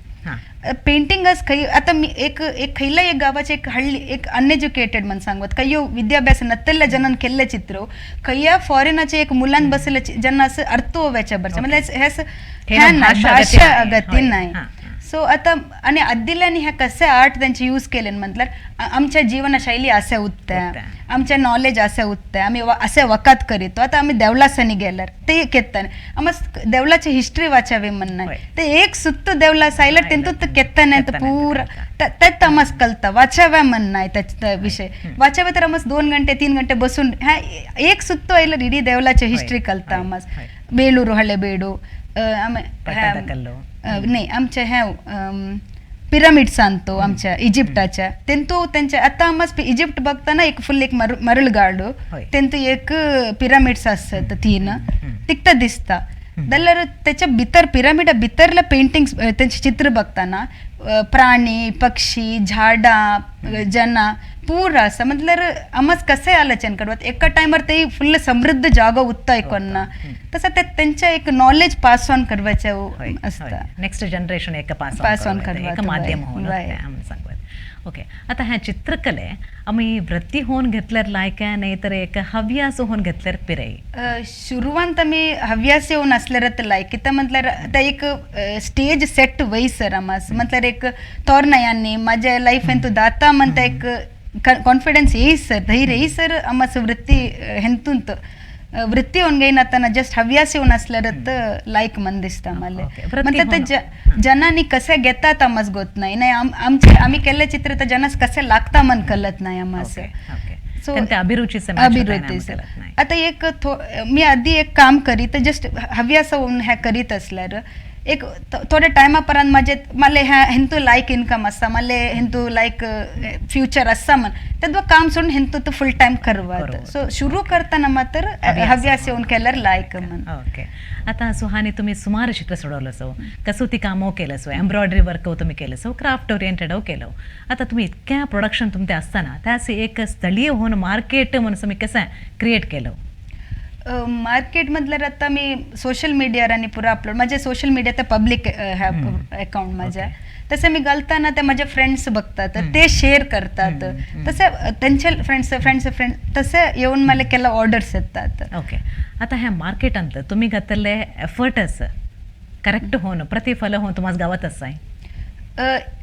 पेंटिंगच खै आता मी एक एक खैला एक गावाचे एक हಳ್ಳಿ एक अनएज्युकेटेड म्हण सांगत ಕೈಯೋ ವಿದ್ಯಾಭ್ಯಾಸ ನತ್ತೆಲ್ಲ ಜನನ್ ಕೆಲ್ಲ ಚಿತ್ರ ಕೈಯ ಫಾರಿನಾचे एक मुलां बसले ज्यांना असं अर्थ होव्याच्या बरचे म्हणजे हे असं हे ह्या ना नाही, भाषा भाषा अगती नाही. अगती नाही. सो आता आणि आदिल्याने ह्या कसे आर्ट त्यांचे यूज केले म्हटल्यार आमच्या जीवनशैली असे उत्त्या, उत्त्या. आमच्या नॉलेज असे उत्त्या, आम्ही असे वकात करीतो. आता आम्ही देवलासानी गेल्यार ते केत्ताने आम्हा देवलाची हिस्ट्री वाचावी म्हण नाही, ते एक सुत्त देवलास आयल्यार तेंतू केत्ताने केत्ताने पूरा कळता. त्यात आम्हास कळता वाचाव्या म्हण नाही त्याचा विषय वाचावे तर आम्हास 2 घंटे 3 घंटे बसून ह्या एक सुत्तो आयल्यार इडी देवलाची हिस्ट्री कळता आम्हास. बेलूर हळेबीडू, पट्टदकल्लू. नाही आमच्या ह्या पिरामिड्स आणतो आमच्या इजिप्टाच्या तेंतू त्यांच्या. आता आम्हास इजिप्ट बघताना एक फुल एक मरळगाಡು तेंतू एक पिरामिड्स असतात तीन तिकता दिसता जाल्यार त्याच्या भितर पिरामिडा भितरला पेंटिंग्स त्यांचे चित्र बघताना प्राणी पक्षी झाडां जना पूरा आसा म्हटल्यार आम्हास कसे आलोचन करवत एका टायमार ते फुल समृद्ध जागो उत्ता कोन्ना तसं ते त्यांच्या एक नॉलेज पास ऑन करवायचे असता. नेक्स्ट जनरेशन एक पास पास ऑन एक करवात, माध्यम होऊन सांगत. ओके, आता ह्या चित्रकले आम्ही वृत्ती होऊन घेतल्यार लायक नाही तर एक हव्यास होऊन घेतल्यार पिराई? सुरवांत आमी हव्यास येवन आसल्यार लायक कित्याक म्हटल्यार आतां एक स्टेज सेट वय सर आमास म्हटल्यार एक तोरणायांनी माझ्या लायफान तूं दाता म्हणटा एक कॉन्फिडन्स येई सर, धैर्य येई सर आमास वृत्ती हेंतूंत वृत्ती होऊन घेयनातना जस्ट हव्यास येवन आसल्यार लायक मन दिसता मला. वृत्ती म्हटल्यार ते होऊन. जनांनी कसे घेतात आमास गोत नाही, नाही आमचे आमी केल्ले चित्र तर जनास कसे लागता मन कळत नाही आमास. सो त्यांच्या अभिरुचीचं match होत नाही, अभिरुचीचं. आम्हाला कळत नाही. आता एक मी आधी एक काम करीत जस्ट हव्यास होऊन ह्या करीत असल्यार एक थोड्या टायमा पर्यंत माझे मला ह्या हेंतू लायक इन्कम आसा, मला हेंतू लायक फ्युचर आसा म्हण तेदो काम सोडून हेंतू तो फुल टायम करवात. सो सुरू करताना मात्र हव्यास हव्यास येवन केल्यार लायक म्हण. ओके, आता सुहानी तुम्ही सुमार चित्र सोडवलं सो, कसोती कामं केलं सो, एम्ब्रॉयडरी वर्क तुम्ही केलं सो, क्राफ्ट ओरिएंटेड केलं. आता तुम्ही इतक्या प्रोडक्शन तुमचे असताना त्यास एक स्थळीय होऊन मार्केट म्हणून तुम्ही कसं क्रिएट केलं? मार्केट मधल्यार आता मी सोशल मिडियार आनी पुरा अपलोड माझे सोशल मिडिया ते पब्लिक अकाउंट माझ्या तसं मी घालताना ते माझे फ्रेंड्स बघतात, ते शेअर करतात, तसे त्यांचे फ्रेंड्स फ्रेंड्स फ्रेंड तसे येऊन मला केला ऑर्डर्स येतात. ओके, आता ह्या मार्केटांत तुम्ही घातलेले एफर्टस करेक्ट होऊन प्रतिफल होऊन तुम्हाला गावात आहे?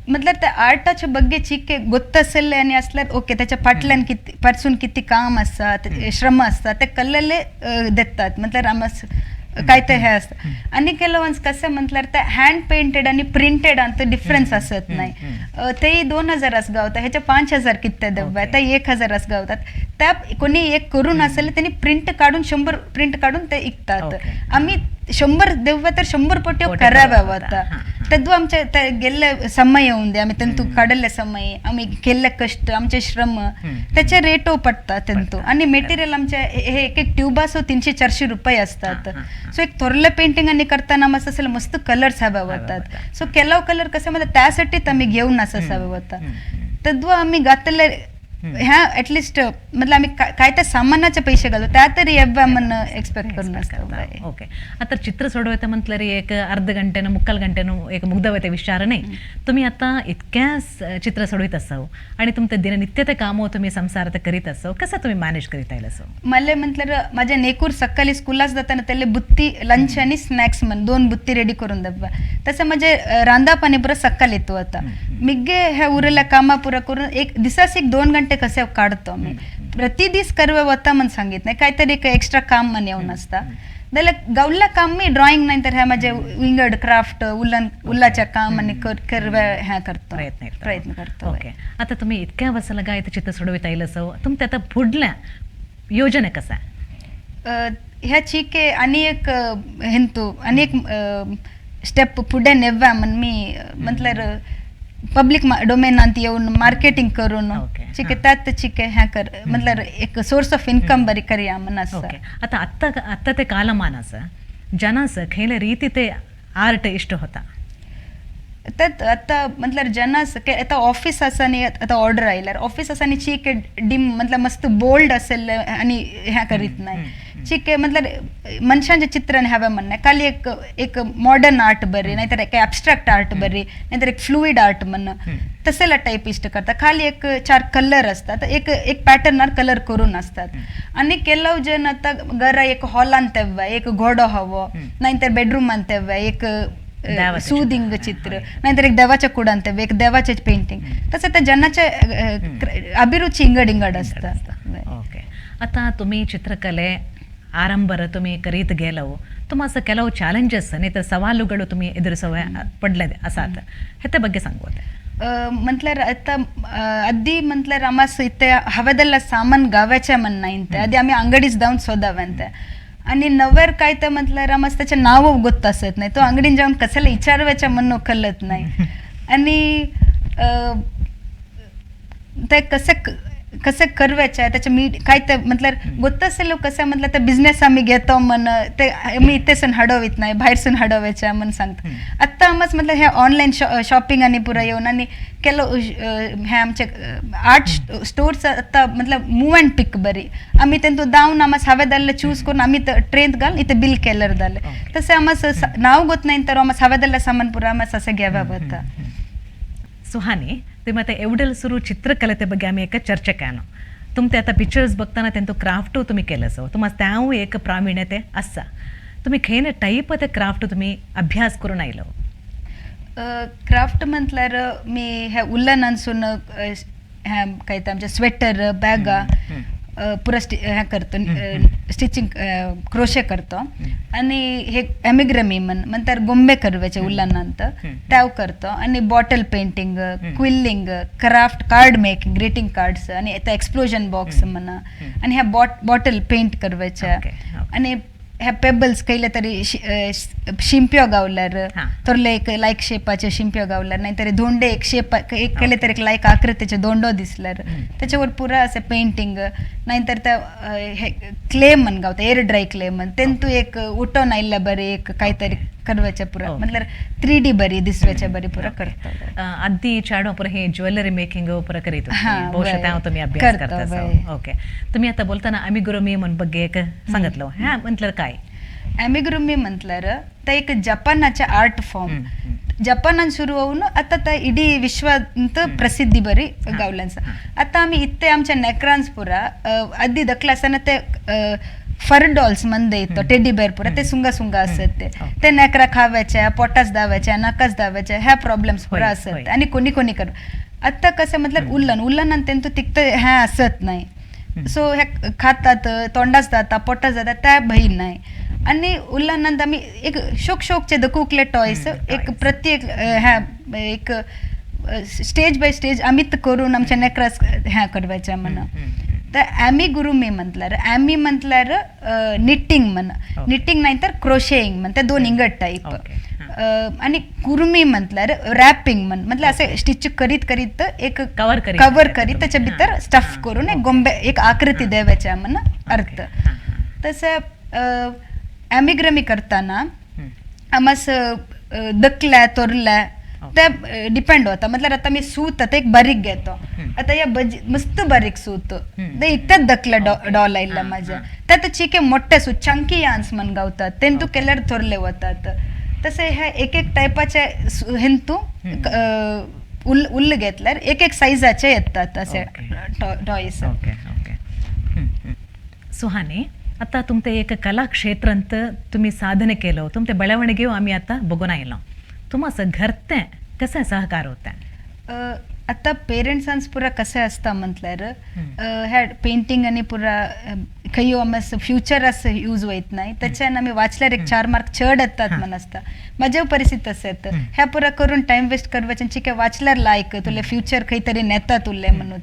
मतलब त्या आर्टाच्या ಬಗ್ಗೆ चिके ಗೊತ್ತಸಲ್ಲೇ आणि असल्यार ओके त्याच्या फाटल्यान किती पासून किती काम आसा, श्रम आसता ते कल्लले देतात म्हटल्यार आमस काय ते हे असतं. आणि ಕೆಲವೊಂದು कसं म्हटल्यार ते हँड पेंटेड आणि प्रिंटेड अंत डिफरन्स असत नाही. ते 2000 अस गावतात, ह्याच्या 5000 किती डब्बे त्या 1000 अस गावतात. त्या कोणी एक करून असेल त्यांनी प्रिंट काढून 100 प्रिंट काढून ते इकतात. आम्ही 100 देव्या तर 100 पट्यो पोट्यो कराव्या कराव्या होता. होता. तद् आमच्या त्या गेल्ले समय येऊन दे आम्ही तेंतू काडले समय आम्ही केल्ले कष्ट आमचे श्रम त्याचे रेटो पडटा तेंतू. आणि मेटेरियल आमचे हे एक एक ट्यूबासो 300-400 रुपये असतात. सो एक थोरले पेंटिंग आणि करताना मस्त असेल मस्त कलर्स हवे होतात. सो केलाव कलर कसं म्हणजे त्यासाठी आम्ही घेऊन असं हवे होता. तद्व आम्ही घातले ह्या ॲटलिस्ट मतलब आम्ही काय त्या सामानाचे पैसे घालतो त्या तरी म्हण एक्सपेक्ट करून असतो. ओके, आता चित्र सोडवायचं म्हटलं रे एक अर्ध घंटेनं मुक्काल घंटेनं एक मुग्धवते विचार नाही. तुम्ही आता इतक्या चित्र सोडवित असाव आणि तुमचं दिननित्य ते कामं तुम्ही संसारात करीत असाव, कसं तुम्ही मॅनेज करीत येईल असं? मला म्हटलं माझ्या नेकूर सकाळी स्कूलाच जाताना त्याला बुत्ती लंच आणि स्नॅक्स म्हण 2 बुत्ती रेडी करून डब्बा. तसं म्हणजे रांदा पाणी पुरा सकाळी येतो. आता मिगे ह्या उरल्या कामा पुरा करून एक दिसास एक 2 घंटे एक असे काडतो आमी प्रति दीस करवे वता म्हण सांगित नाही, काहीतरी एक एक्स्ट्रा काम म्हण येवन आसता जाल्यार गावल्ल्या काम मी ड्रॉइंग नाही तर हे माझे विंगड क्राफ्ट उलन उल्लाच्या काम आनी करवे हे करतो, प्रयत्न करतो. प्रयत्न करतो. ओके, आता तुम्ही इतक्या वर्साला गायत चित्र सोडविता येईल असं तुमचे आता फुडल्या योजना कसा? ह्या चिके आनी एक हेंतू आनी एक स्टेप फुडें नेव्या म्हण मी म्हटल्यार पब्लिक डोमेनांत येवन मार्केटिंग करून चिके त्यात चिके ह्या कर म्हटल्यार एक सोर्स ऑफ इन्कम बरी करया म्हण आसा. ओके, आता आत्ता आत्ता ते कालमान आसा जनास खंयले रीती ते आर्ट इश्ट होता त्यात आता म्हटल्यार जनास आता ऑफिस आसा न्ही, आता ऑर्डर आयल्यार ऑफिस आसा न्ही चिके डिम म्हटल्यार मस्त बोल्ड असेल आनी ह्या करीत नाही चिके म्हटल्यार मनशांचे चित्रण हवे म्हणणं खाली एक एक मॉडर्न आर्ट बरी नाहीतर एक ॲबस्ट्रॅक्ट आर्ट बरी नाहीतर एक फ्लुईड आर्ट म्हण तसेला टाईप इश्ट करता. खाली एक चार कलर असतात, एक एक पॅटर्नार कलर करून असतात. आणि ಕೆಲವು जन आता घरा एक हॉलान तेव्हा एक घोडो हवो नाहीतर बेडरूमान तेव्हा एक सूदिंग चित्र नाहीतर एक देवाच्या कुडान तेव्हा एक देवाचे पेंटिंग तसं त्या जनाच्या अभिरुची इंगड इंगड असतात. ओके, आता तुम्ही ಚಿತ್ರಕಲೆ ಆರಂಭರ तुम्ही करीत गेलो तुम्हाला ಕೆಲವು ಚಾಲೆಂಜಸ್ नाही ಸವಾಲುಗಳು तुम्ही ಎದುರಿಸುವ पडले असात ह्याच्या ಬಗ್ಗೆ सांगू. म्हटल्यार आता आधी म्हटल्यार आमास इथे हवेदल्ला सामान गावाच्या म्हण नाही, आधी आम्ही अंगडीच जाऊन सोदावे आणि नव्यार काय तर म्हटल्यार आमास त्याचे नाव गोत असत नाही, तो अंगडीन जाऊन कशाला विचारवायच्या म्हण कळत नाही आणि ते कसं कसं करवायचं त्याच्या मी काय तर म्हटल्यार गोत असेल कसं म्हटलं तर बिझनेस आम्ही घेतो म्हण ते आम्ही इथेसून हडवित नाही बाहेरसून हडवायच्या म्हण सांगता. आत्ता आमच म्हटलं हे ऑनलाईन शॉपिंग आणि पुरा येऊन आणि ಕೆಲವು हे आमचे आर्ट स्टोर्स आता मतलब मूव अँड पिक बरी आम्ही तेंतू दावन आमास हवे जाल्यार चूज करून आम्ही ट्रेंत घाल इथे बिल केल्यार जालें तशें आमास नाव गोत नाही तर आमास हवे जाल्यार सामान पुरा आमास असें घेवा वता. सुहानी, तुम्ही आता एवढेल सुरू चित्रकलेते ಬಗ್ಗೆ आम्ही एक चर्चा केलो. तुमते आता पिक्चर्स बघताना तेंचो क्राफ्ट तुम्ही केलं सो तुम्हाला त्याव एक प्रावीण्यते आसा, तुम्ही खंयले टाईप ते क्राफ्ट तुम्ही अभ्यास करून आयलो? क्राफ्ट म्हटल्यार मी हे उल्लन अनसून हे काय ते आमचे स्वेटर बॅगा पुरा हे करतो, स्टिचिंग क्रोशे करतो आणि हे एमिग्रमी म्हण नंतर गोंबे करवायचे उल्लनांत त्याव करतो आणि bottle painting, quilling, craft card making, greeting cards आणि आता एक्सप्लोजन बॉक्स म्हणा आणि ह्या बॉटल पेंट करवायच्या आणि ह्या पेबल्स कैले तरी शिंप्यो गावल्यार थोरले एक लायक शेपाचे शिंप्यो गावल्यार नाहीतर धोंडे एक शेप एक केले तरी एक लायक आकृतीचे धोंडो दिसल्यार त्याच्यावर पुरा असे पेंटिंग नाहीतर त्या हे क्ले म्हण गावता एअर ड्राय क्ले म्हण तेंतू एक उठोन आयिल्ल्या बरी एक काहीतरी करवायच्या पुरा म्हटल्यार 3D बरी दिसवायच्या बरी पुरा करता. अद्दी चाडो पुरा हे ज्वेलरी मेकिंग पुरा करीत ಬಹುಶಃ त्या तुम्ही अभ्यास करता. ओके, तुम्ही आता बोलताना अमिगुरुमी म्हण ಬಗ್ಗೆ एक सांगितलं ह्या म्हटलं काय? अमिगुरुमी म्हटल्यार ते एक जपानाचे आर्ट फॉर्म, जपानान सुरू होऊन आता ते इडी विश्वांत प्रसिद्धी बरी गावल्यांचा. आता आम्ही इथे आमच्या नेकरांस पुरा आधी दखला आसतना ते फर डॉल्स मंद येतो टेडी बेअर पुरा ते सुंगा सुंगा असत ते ते नेकरा खाव्याच्या पोटास दाव्याच्या नाकास दाव्याच्या ह्या प्रॉब्लेम्स पुरा असत आणि कोणी कोणी कर. आता कसं म्हटलं उल्लन उल्लन आणि तेंतू तिकतं ह्या असत नाही, सो ह्या खातात तोंडास जाता पोटास जाता त्या भंय नाही. आणि उल्लनांत आम्ही एक शोक शोकचे दकुकले टॉयस एक प्रत्येक ह्या एक स्टेज बाय स्टेज आम्ही करून आमच्या नेकरास ह्या करवायच्या म्हणा. तर ॲमिगुरुमी म्हटल्यार ॲमी म्हटल्यार निटिंग म्हण, निटिंग नाही तर क्रोशेईंग म्हण, ते दोन इंगड टाईप. आणि कुरुमी म्हटल्यार रॅपिंग म्हण, म्हटल्यार असे स्टिच करीत करीत एक कवर कवर करीत त्याच्या भितर स्टफ करून एक गोंबे एक आकृती द्यावायच्या म्हण अर्थ. तसं ॲमिग्रमी करताना आमास दकल्या तोरल्या ते डिपेंड होता. म्हटल्यार आता मी सूत आता एक बारीक घेतो, आता या बजी मस्त बारीक सूत ते इतकेच दकल्या डॉल आयिल्ल्या माझ्या त्यात चिके मोठे सूत चंकी यान्स म्हण गावतात तेंतू केल्यार थोरले वतात. तसे हे एक एक टायपाचे हेंतू उल्ल घेतल्यार एक एक सायजाचे येतात असे टॉयस. सुहानी, आता तुमचे एक कला क्षेत्रांत तुम्ही साधने केलं, तुमचे ಬೆಳವಣಿಗೆಯು आम्ही आता बघून आयलो, तुम्हाला घरते कसं सहकार होता? आतां पेरंट्सांच पुरा कशें आसता म्हटल्यार ह्या पेंटींग आनी पुरा खंय आमी फ्युचर आस यूज वयत नाय, त्याच्यान आमी वाचल्यार एक 4 मार्क चड येतात म्हण आसता. म्हजे परिस्थिती तशें येता, ह्या पुरा करून टायम वेस्ट करपाचें, चिके वाचल्यार लायक तुले फ्युचर खंय तरी नेता तुले म्हणून.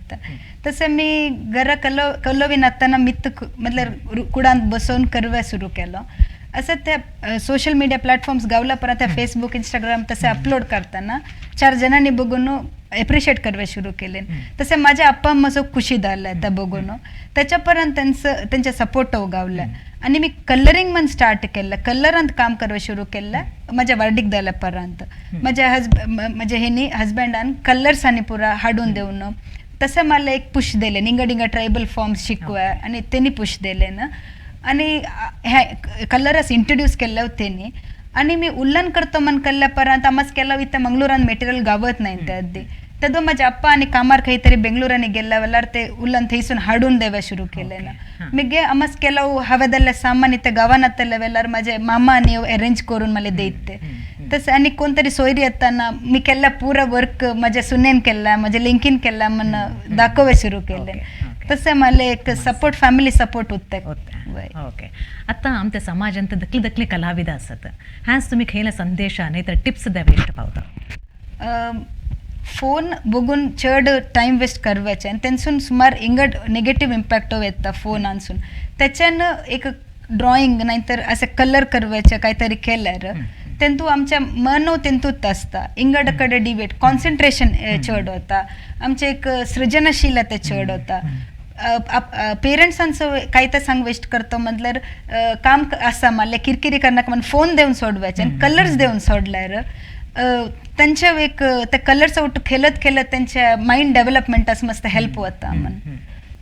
तशें मी घरा कलो कलो बीन आसतना मित म्हटल्यार कुडांत बसोवन करवे सुरू केलो. असं त्या सोशल मिडिया प्लॅटफॉर्म्स गावला परत त्या फेसबुक, इंस्टाग्राम तसे अपलोड करताना 4 जणांनी बघून एप्रिशिएट करवे सुरू केले. तसे माझ्या अप्पा अम्माचो खुशी झालं त्या बघून, त्याच्यापर्यंत त्यांचं त्यांच्या सपोर्ट गावलं. आणि मी कलरिंग मन स्टार्ट केलं, कलरांत काम करवे सुरू केलं माझ्या वार्डीक जाल्या पर्यंत. माझ्या हेनी हजबंडान कलर्स आनी पुरा हाडून देवन तसं मला एक पुश दिले, निंगडिंग ट्रायबल फॉर्म्स शिकवा आणि त्यांनी पुश दिले ना. आणि ह्या कलरस इंट्रोड्यूस केलं त्यांनी. आणि मी उल्लंघन करतो मन कल्ल्या पर्यंत आमच केलं इथं मंगळूरान मटेरियल गावत नाही त्या आधी. तेदो माझ्या अप्पा आणि कामार खंय बेंगळूरांनी गेल्या वेळार ते उल्लंघन थंयसून हाडून देवे सुरू केले ना. मिगे आमच केलं हवेदल्ले सामान इथं गावानातल्या वेळार माझे मामा आणि अरेंज करून मला देत. तसं आणि कोणतरी सोयरी येताना मी केला पुरा वर्क माझ्या सुनेन केला, माझ्या लिंकीन केला म्हण दाखोवे सुरू केले. तसं मला एक सपोर्ट, फॅमिली सपोर्ट होते. ओके. आता आमच्या समाजांत दकली दकली कलाविद असत, ह्याच तुम्ही खंयला संदेश नाही तर टिप्स द्यावे इष्ट पावता? फोन बघून चड टायम वेस्ट करवाचे आनी तेंसून सुमार इंगड नेगेटीव इम्पॅक्ट येता फोनानसून. त्याच्यान एक ड्रॉइंग नाहीतर असे कलर करवाचे काहीतरी केल्यार तेंतू आमच्या मन तेंतूत आसता, इंगड कडेन डिवेट कॉन्सन्ट्रेशन चड वता, आमचें एक सृजनशीलता चड वता. पेरंट्सांचो काय तर सांग वेस्ट करतो म्हटल्यार काम आसा मारल्यार किरकिरी करनाका म्हणून फोन देवन सोडवाचे आनी कलर्स देवन सोडल्यार त्यांच्या एक ते कलर्स आवट खेळत खेळत त्यांच्या माइंड डेव्हलपमेंटास मस्त हेल्प वता म्हण.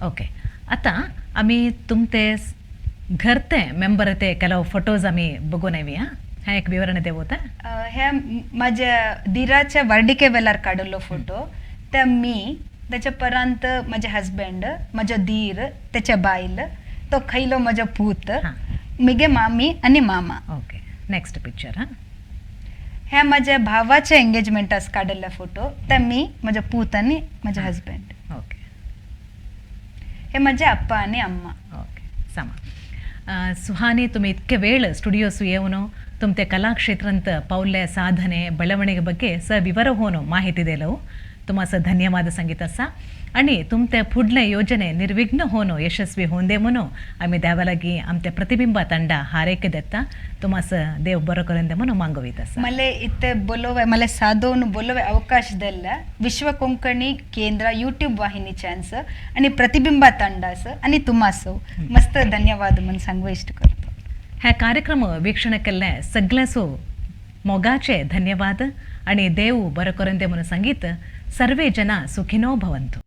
ओके. आता आमी तुमते घरते मेंबर ते ಕೆಲವು फोटोज आमी बघून येवया, हा एक विवरण देवता. ह्या माझ्या दिराच्या वार्डिके वेळार काडलो फोटो. त्या मी, त्याच्या परांत माझे हजबंड, म्हजो धीर, त्याच्या बायल, तो खैलो म्हजो पूत, मिगे मामी आनी मामा. Okay, next picture. हा, ह्या माझ्या भावाच्या एंगेजमेंटास काडलेला फोटो. त्या मी, म्हजो पूत आनी म्हजे हजबंड. ओके. हे माझे अप्पा आनी अम्मा. ओके, सामा सुहानी, तुम्ही इतके वेळ स्टुडियोस येऊन तुमते कलाक्षेत्रांत ಪೌಲ್ಯ ಸಾಧನೆ ಬೆಳವಣಿಗೆ ಬಗ್ಗೆ ಸ ವಿವರ ಹೋನು ಮಾಹಿತಿ ದೇಲವು ತುಮಾಸ ಧನ್ಯವಾದ ಸಂಗೀತ सा. आणि तुमते फुडले योजने निर्विघ्न होनो यशस्वी होंदे म्हणून आम्ही द्यावा लागी आमच्या प्रतिबिंबा ತಂಡ ಹಾರೈಕೆ ದತ್ತ ತುಮಾಸ ದೇವ್ ಬರೋ ಕರೆಂದೆ म्हणून मागवित आसा. मला इथे बोलवे, मला साधोवन बोलवे अवकाश दिला विश्व कोंकणी केंद्र यूट्यूब वाहिनी चान्स आणि प्रतिबिंबा ತಂಡಾस आणि तुम्हासो मस्त धन्यवाद म्हणून सांगू इष्ट करतो. ह्या कार्यक्रम वीक्षण केल्ले सगळ्यांसो मोगाचे धन्यवाद आणि देव बरो करून दे म्हणून संगीत सर्वे जना सुखिनो भवन्तु.